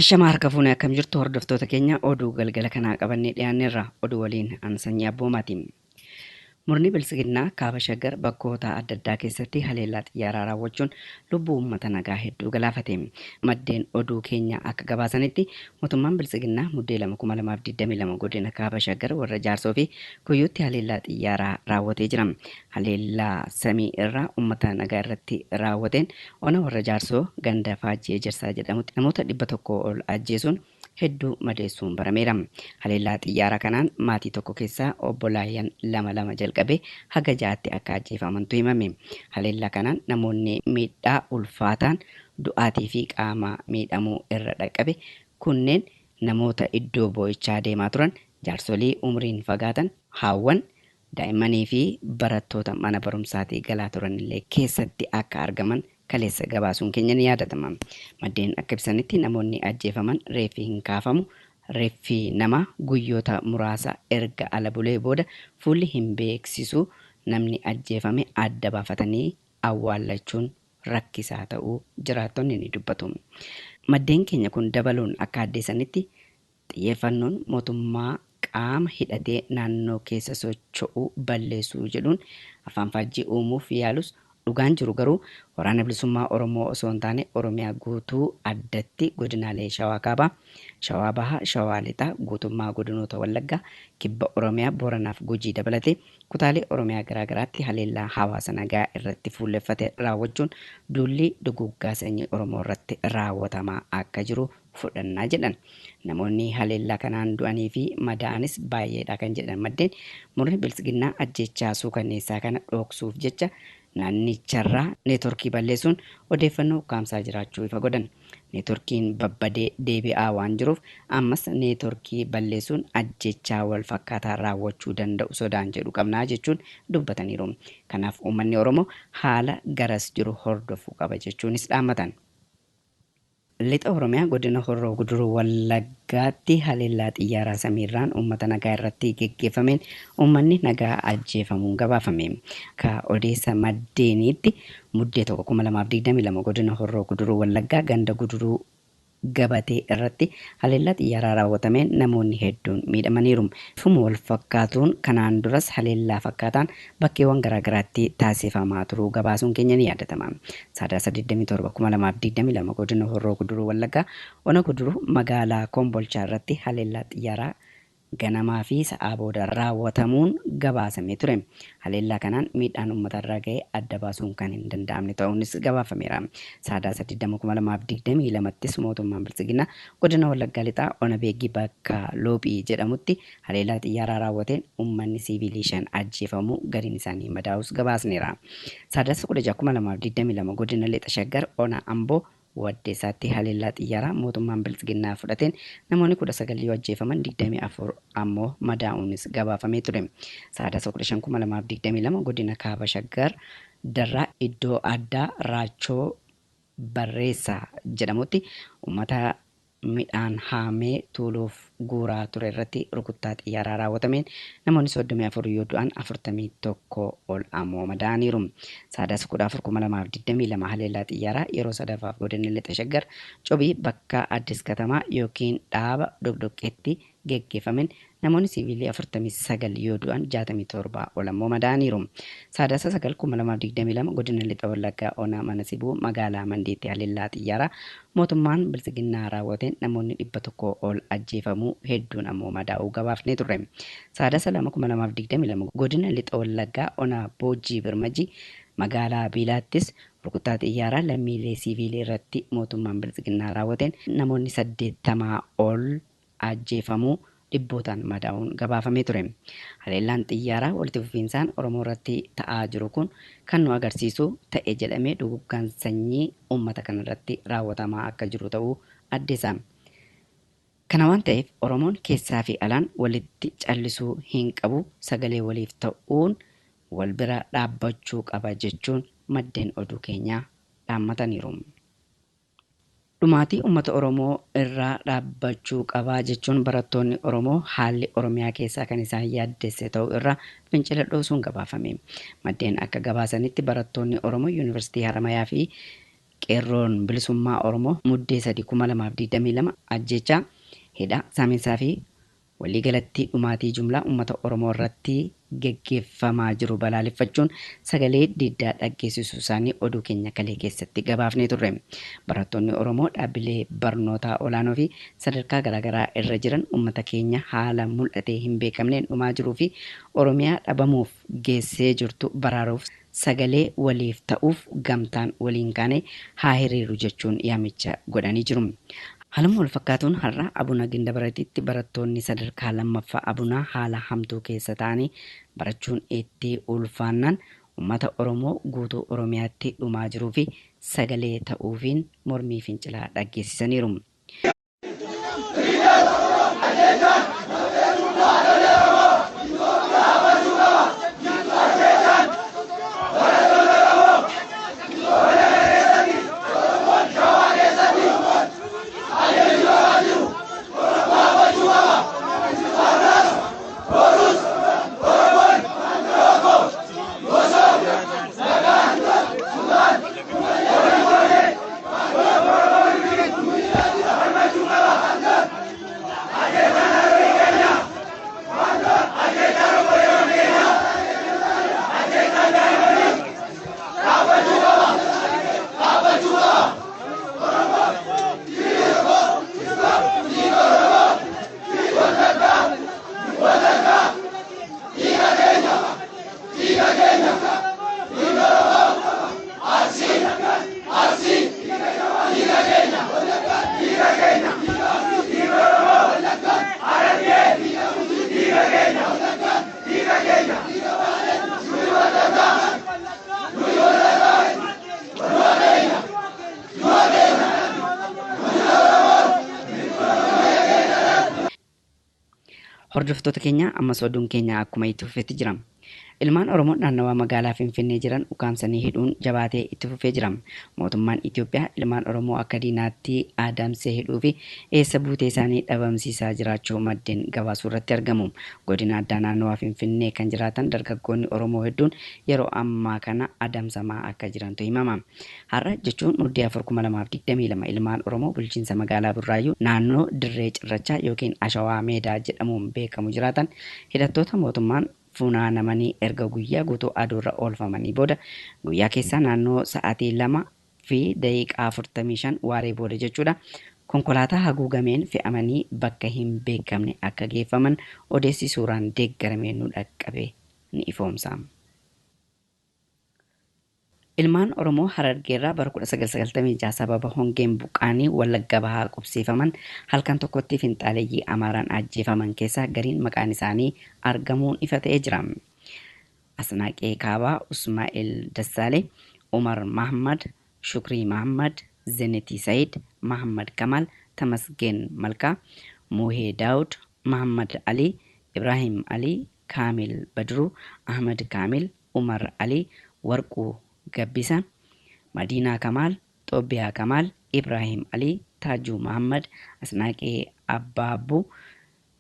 Ashamaa harka fuunee akkam jirtu hordoftoota keenya oduu galgala kanaa qabannee dhiyaanneerra oduu waliin an Sanyii Abboomaati. Murni Biltsiginnaa Kaaba Shaggar bakkoota adda addaa keessatti haleellaa xiyyaaraa raawwachuun lubbuu uummata nagaa hedduu galaafate. Maddeen oduu keenya akka gabaasanitti mootummaan Biltsiginnaa Muddee 2,2022 godina Kaaba Shaggar warra Jaarsoo fi Kuyyuutti haleellaa xiyyaaraa raawwatee jira. Haleellaa samii irraa uummata nagaa irratti raawwateen ona warra Jaarsoo ganda Faajjii Ejersaa jedhamutti namoota 100 ol ajjeesuun hedduu madeessuun barameera. Haleellaa xiyyaaraa kanaan maatii tokko keessaa obbolaayyan lama lama jalqabee haga ja'atti akka ajjeefamantu himame. Haleellaa kanaan namoonni miidhaa ulfaataan du'aatii fi qaama miidhamuu irra dhaqqabe kunneen namoota iddoo boo'ichaa deemaa turan, jaarsolii umriin fagaatan, haawwan, daa'immanii fi barattoota mana barumsaatii galaa turanillee keessatti akka argaman kaleessa gabaasuun keenya ni yaadatama. Maddeen akka ibsanitti namoonni ajjeefaman reeffi hin kaafamu, reeffi namaa guyyoota muraasa erga ala bulee booda fuulli hin beeksisu, namni ajjeefame adda baafatanii awwaallachuun rakkisaa ta'uu jiraattonni ni dubbatu. Maddeen keenya kun dabaluun akka addeessanitti xiyyeeffannoon mootummaa qaama hidhatee naannoo keessa socho'u balleessuu jedhuun afaan faajjii uumuuf yaalus dhugaan jiru garuu Waraana Bilisummaa Oromoo osoo hin taane Oromiyaa guutuu addatti godinaalee Shawaa Kaabaa, Shawaa Bahaa, Shawaa Lixaa, guutummaa godinoota Wallaggaa, Kibba Oromiyaa, Booranaaf Gujii dabalatee kutaalee Oromiyaa garaa garaatti haleellaa hawaasa nagaa irratti fuulleffate raawwachuun duulli duguuggaa sanyii Oromoo irratti raawwatamaa akka jiru fudhannaa jedhan. Namoonni haleellaa kanaan du'anii fi madaa'anis baay'eedha kan jedhan maddeen, murni Biltsiginnaa ajjeechaa suukanneessaa kana dhooksuuf jecha naannicharraa neetworkii balleessuun odeeffannoo ukkaamsaa jiraachuu ifa godhan. Neetworkiin babbadee deebi'aa waan jiruuf ammas neetworkii balleessuun ajjeechaa wal fakkaataa raawwachuu danda'u sodaan jedhu qabnaa jechuun dubbataniiru. Kanaaf uummanni Oromoo haala garas jiru hordofuu qaba jechuunis dhaammatan. Lixa Oromiyaa Godina Horroo Guduruu Wallaggaatti haleellaa xiyyaaraa samiirraan uummata nagaa irratti geggeeffameen uummanni nagaa ajjeefamuun gabaafame. Akka odeessa maddeeniitti Muddee 1, 2022 Godina Horroo Guduruu Wallaggaa ganda Guduruu Gabatee irratti haleellaa xiyyaaraa raawwatameen namoonni hedduun miidhamaniiru. Bifuma walfakkaatuun kanaan duras haleellaa fakkaataan bakkeewwan garaagaraatti taasifamaa turuu gabaasuun keenya ni yaadatama. Sadaasa 27, 2022 Godina Horroo Guduruu Wallaggaa Ona Guduruu magaalaa Kombolchaa irratti haleellaa xiyyaaraa ganamaa fi sa'aa booda raawwatamuun gabaasamee ture. Haleellaa kanaan miidhaan uummatarra gahe adda baasuun kan hin danda'amne ta'uunis gabaafameera. Sadaasa 20, 2022ttis mootummaan Biltsiginnaa Godina Wallaggaa Lixaa Ona Beeggii bakka Loophii jedhamutti haleellaa xiyyaaraa raawwateen uummanni siiviilii 5 ajjeefamuu gariin isaanii madaa'uus gabaasneera. Sadaasa 16, 2022 Godina Lixa Shaggar Ona Amboo Waddeessaatti haleellaa xiyyaaraa mootummaan Biltsiginnaa fudhateen namoonni 19 yoo ajjeefaman 24 ammoo madaa'uunis gabaafamee ture. Sadaasa 15, 2022 Godina Kaaba Shaggar Darraa iddoo addaa Raachoo Barreessaa jedhamutti uummata midhaan haamee tuuluuf guuraa ture irratti rukuttaa xiyyaaraa raawwatameen namoonni 34 yoo du'an 41 ol ammoo madaa'aniiru. Sadaasa 14, 2022 haleellaa xiyyaaraa yeroo sadaffaaf Godina Lixa Shaggar Cobii bakka Addis Katamaa ykn Dhaaba Doqdoqqeetti geggeeffameen namoonni siiviilii 49 yoo du'an 67 ol ammoo madaa'aniiru. Sadaasa 9, 2022 Godina Lixa Wallaggaa Ona Mana Sibuu magaalaa Mandiitti haleellaa xiyyaaraa mootummaan Biltsiginnaa raawwateen namoonni 100 ol ajjeefamuu hedduun ammoo madaa'uu gabaafnee turre. Sadaasa 2, 2022 Godina Lixa Wallaggaa Ona Boojjii Birmajii magaalaa Biilaattis rukuttaa xiyyaaraa lammiilee siiviilii irratti mootummaan Biltsiginnaa raawwateen namoonni 80 ol ajjeefamuu dhibbootaan madaa'uun gabaafamee ture. Haleellaan xiyyaaraa walitti fufiinsaan Oromoo irratti ta'aa jiru kun kan nu agarsiisu ta'e jedhamee duguggaan sanyii uummata kanarratti raawwatamaa akka jiru ta'uu addeessa. Kana waan ta'eef Oromoon keessaa fi alaan walitti callisuu hin qabu sagalee waliif ta'uun wal bira dhaabbachuu qaba jechuun maddeen oduu keenyaa dhaammataniiru. Dhumaatii uummata Oromoo irraa dhaabbachuu qaba jechuun barattoonni Oromoo haalli Oromiyaa keessaa kan isaan yaaddesse ta'uu irraa fincila dhoosuun gabaafame. Maddeen akka gabaasanitti barattoonni Oromoo Yuunivarsiitii Haramayaa fi Qeerroon Bilisummaa Oromoo Muddee 3 2022 ajjeechaa, hidhaa, saaminsaa fi waliigalatti dhumaatii jumlaa uummata Oromoo irratti geggeeffamaa jiru balaaleffachuun sagalee diddaa dhaggeessisuu isaanii oduu keenya kalee keessatti gabaafnee turre. Barattoonni Oromoo dhaabbilee barnootaa olaanoo fi sadarkaa garaagaraa irra jiran uummata keenya haala mul'atee hin beekamneen dhumaa jiruu fi Oromiyaa dhabamuuf geessee jirtu baraaruuf sagalee waliif ta'uuf gamtaan waliin kaane haa hiriiru jechuun yaamicha godhanii jiru. Haaluma wal fakkaatuun har'a Abuna Gindabaratitti barattoonni sadarkaa lammaffaa Abunaa haala hamtuu keessa ta'anii barachuun itti ulfaannaan uummata Oromoo guutuu Oromiyaatti dhumaa jiruu fi sagalee ta'uufiin mormii fincilaa dhaggeessisaniiru. Hordoftoota keenya, ammas oduun keenya akkuma itti fufetti jira. Ilmaan Oromoo naannawaa magaalaa Finfinnee jiran ukkaamsanii hidhuun jabaatee itti fufee jira. Mootummaan Itoophiyaa ilmaan Oromoo akka diinaatti adamsee hidhuu fi eessa buutee isaanii dhabamsiisaa jiraachuu maddeen gabaasuu irratti argamu. Godina addaa naannawaa Finfinnee kan jiraatan dargaggoonni Oromoo hedduun yeroo ammaa kana adamsamaa akka jirantu himama. Har'a jechuun Muddee 4 2022 ilmaan Oromoo bulchiinsa magaalaa Burraayyuu naannoo Dirree Cirrachaa yookiin Ashawaa Meedaa jedhamuun beekamu jiraatan hidhattoota mootummaan funaanamanii erga guyyaa guutuu aduurra oolfamanii booda guyyaa keessaa naannoo sa'aatii 2:45 waaree booda jechuudha konkolaataa haguugameen fe'amanii bakka hin beekamne akka geeffaman odeessi suuraan deeggaramee nu dhaqqabe ni ifoomsa. Ilmaan Oromoo Harargeerraa bara 1996 sababa hongeen buqqaanii Wallagga Bahaa qubsiifaman halkan tokkotti finxaaleeyyii Amaaraan ajjeefaman keessaa gariin maqaan isaanii argamuun ifa ta'ee jira. Asnaaqee Kaabaa, Usmaa'il Dassaalee, Umar Mahammad, Shukrii Mahammad, Zenetii Sayid, Mahammad Kamal, Tamasgeen Malkaa, Muuhee Daawud, Mahammad Ali, Ibrahim Ali, Kaamil Badruu, Ahmad Kaamil, Umar Ali, Warquu Gabbisa, Madiinaa Kamaal, Xoobbiyaa Kamaal, Ibrahim Ali, Taajuu Mahammad, Asnaaqee Abbaabbuu,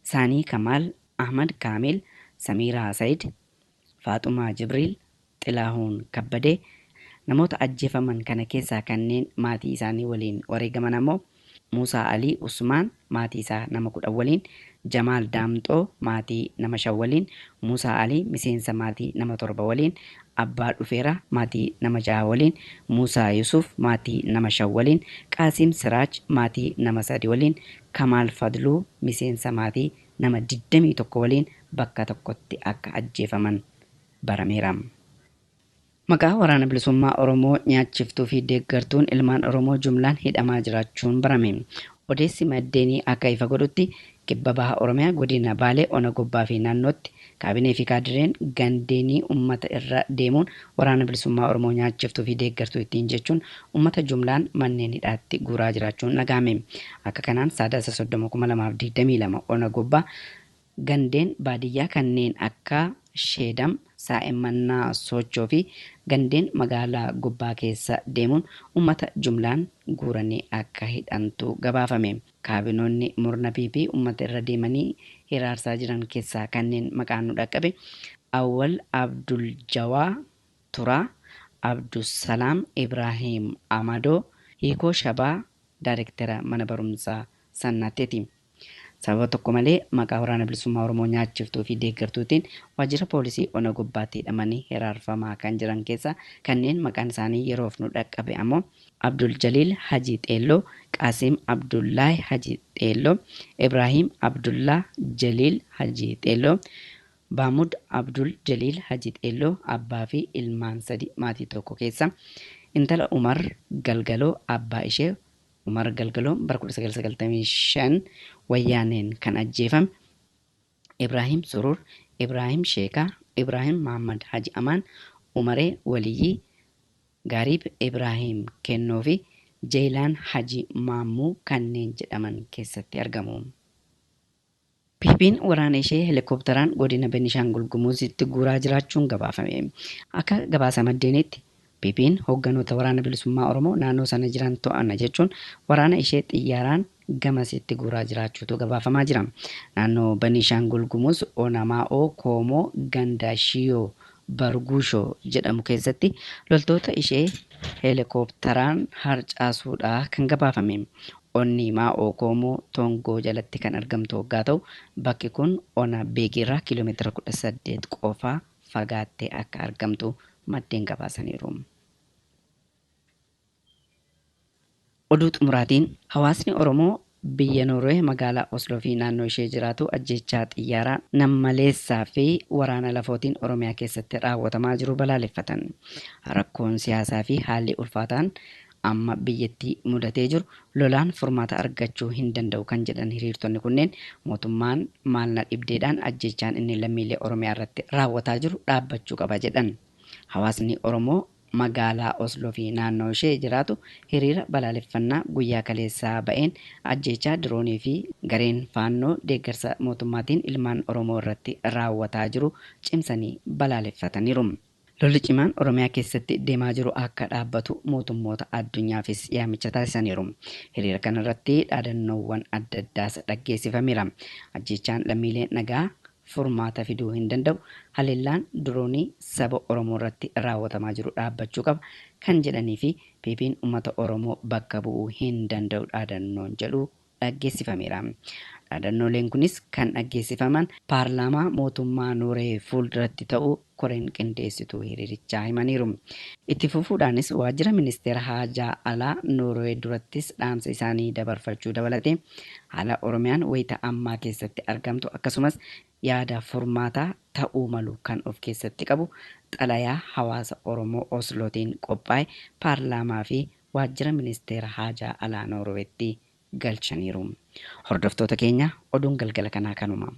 Saanii Kamaal, Ahmad Kaamil, Samiiraa Sayid, Faaxumaa Jibriil, Xilaahuun Kabbadee. Namoota ajjeefaman kana keessaa kanneen maatii isaanii waliin wareegaman ammoo Muusaa Alii Usmaan maatii isaa nama 10 waliin, Jamaal Daamxoo maatii nama 5 waliin, Muusaa Alii miseensa maatii nama 7 waliin, Abbaa Dhufeeraa maatii nama 6 waliin, Muusaa Yusuf maatii nama 5 waliin, Qaasim Siraaj maatii nama 3 waliin, Kamaal Fadluu miseensa maatii nama 21 waliin bakka tokkotti akka ajjeefaman barameera. Maqaa Waraana Bilisummaa Oromoo nyaachiftuu fi deeggartuun ilmaan Oromoo jumlaan hidhamaa jiraachuun barame. Odeessi maddeenii akka ifa godhutti Kibba Baha Oromiyaa godina Baalee ona Gobbaa fi naannootti kaabinee fi kaadireen gandeenii uummata irra deemuun Waraana Bilisummaa Oromoo nyaachiftuu fi deeggartuu ittiin jechuun uummata jumlaan manneen hidhaatti guuraa jiraachuun dhagahame. Akka kanaan Sadaasa 30 2022 ona Gobbaa gandeen baadiyyaa kanneen akka Sheedam, Saa'emmannaa Soochoo fi gandeen magaalaa Gobbaa keessa deemuun uummata jumlaan guuranii akka hidhantu gabaafame. Kaabinoonni murna PP uummata irra deemanii hiraarsaa jiran keessaa kanneen maqaan nu dhaqqabe Awwal Abdul Jawaa Turaa, Abdusalaam Ibrahim Amadoo, Hiikoo Shabaa Daayirektara mana barumsaa Sannaatteeti. Sababa tokko malee maqaa Waraana Bilisummaa Oromoo nyaachiftuu fi deeggartuutiin waajjira poolisii Ona Gobbaatti hidhamanii hiraarfamaa kan jiran keessa kanneen maqaan isaanii yeroof nu dhaqqabe ammoo Abdul Jaliil Hajii Xeelloo, Qaasim Abdullaahi Hajii Xeelloo, Ibraahim Abdullaa Jaliil Hajii Xeelloo, Baamud Abdul Jaliil Hajii Xeelloo abbaa fi ilmaan sadi maatii tokko keessa intala Umar Galgaloo abbaa ishee Umar Galgaloo bara 1995 wayyaaneen kan ajjeefame Ibraahim Surur, Ibraahim Sheekaa, Ibraahim Muhammad Haji Amaan, Umaree Waliyyii, Gaariib Ibraahim Kennoo fi Jeelaan Haji Maammuu kanneen jedhaman keessatti argamu. PP'n waraana ishee helikopteraan godina Benishaangul Gumuzitti guuraa jiraachuun gabaafame. Akka gabaasa maddeenitti PP'n hoogganoota Waraana Bilisummaa Oromoo naannoo sana jiran to'anna jechuun waraana ishee xiyyaaraan gamasitti guuraa jiraachuutu gabaafamaa jira. Naannoo Benishaangul Gumuz Onamaa'oo Koomoo ganda Shiyoo Barguushoo jedhamu keessatti loltoota ishee helikopteraan harcaasuudha kan gabaafame. Onni Maa'oo Koomoo Toongoo jalatti kan argamtu hoggaa ta'u bakki kun ona Beegiirraa kiiloomeetira 18 qofa fagaattee akka argamtu maddeen gabaasaniiru. Oduu xumuraatiin hawaasni Oromoo biyya Noorwee magaalaa Osloo fi naannoo ishee jiraatu ajjeechaa xiyyaaraa nammaleessaa fi waraana lafootiin Oromiyaa keessatti raawwatamaa jiru balaaleffatan. Rakkoon siyaasaa fi haalli ulfaataan amma biyyattii mudatee jiru lolaan furmaata argachuu hin danda'u kan jedhan hiriirtonni kunneen mootummaan maal na dhibdeedhaan ajjeechaan inni lammiilee Oromiyaa irratti raawwataa jiru dhaabbachuu qaba jedhan. Hawaasni Oromoo magaalaa Osloo fi naannoo ishee jiraatu hiriira balaaleffannaa guyyaa kaleessaa ba'een ajjeechaa diroonii fi gareen faannoo deeggarsa mootummaatiin ilmaan Oromoo irratti raawwataa jiru cimsanii balaaleffataniiru. Lolli cimaan Oromiyaa keessatti deemaa jiru akka dhaabbatu mootummoota addunyaafis yaamicha taasisaniiru. Hiriira kanarratti dhaadannoowwan adda addaas dhaggeessifameera. Ajjeechaan lammiilee nagaa furmaata fiduu hin danda'u. Haleellaan diroonii saba Oromoo irratti raawwatamaa jiru dhaabbachuu qaba kan jedhanii fi PP'n uummata Oromoo bakka bu'uu hin danda'u dhaadannoon jedhu dhaggeessifameera. Dhaadannooleen kunis kan dhaggeessifaman paarlaamaa mootummaa Noorwee fuulduratti ta'uu koreen qindeessituu hiriirichaa himaniiru. Itti fufuudhaanis waajjira ministeera haajaa alaa Noorwee durattis dhaamsa isaanii dabarfachuu dabalatee haala Oromiyaan wayita ammaa keessatti argamtu akkasumas yaada furmaataa ta'uu malu kan of keessatti qabu xalayaa hawaasa Oromoo Oslootiin qophaa'e paarlaamaa fi waajjira ministeera haajaa alaa Noorweetti galchaniiru. Hordoftoota keenya oduun galgala kanaa kanuma.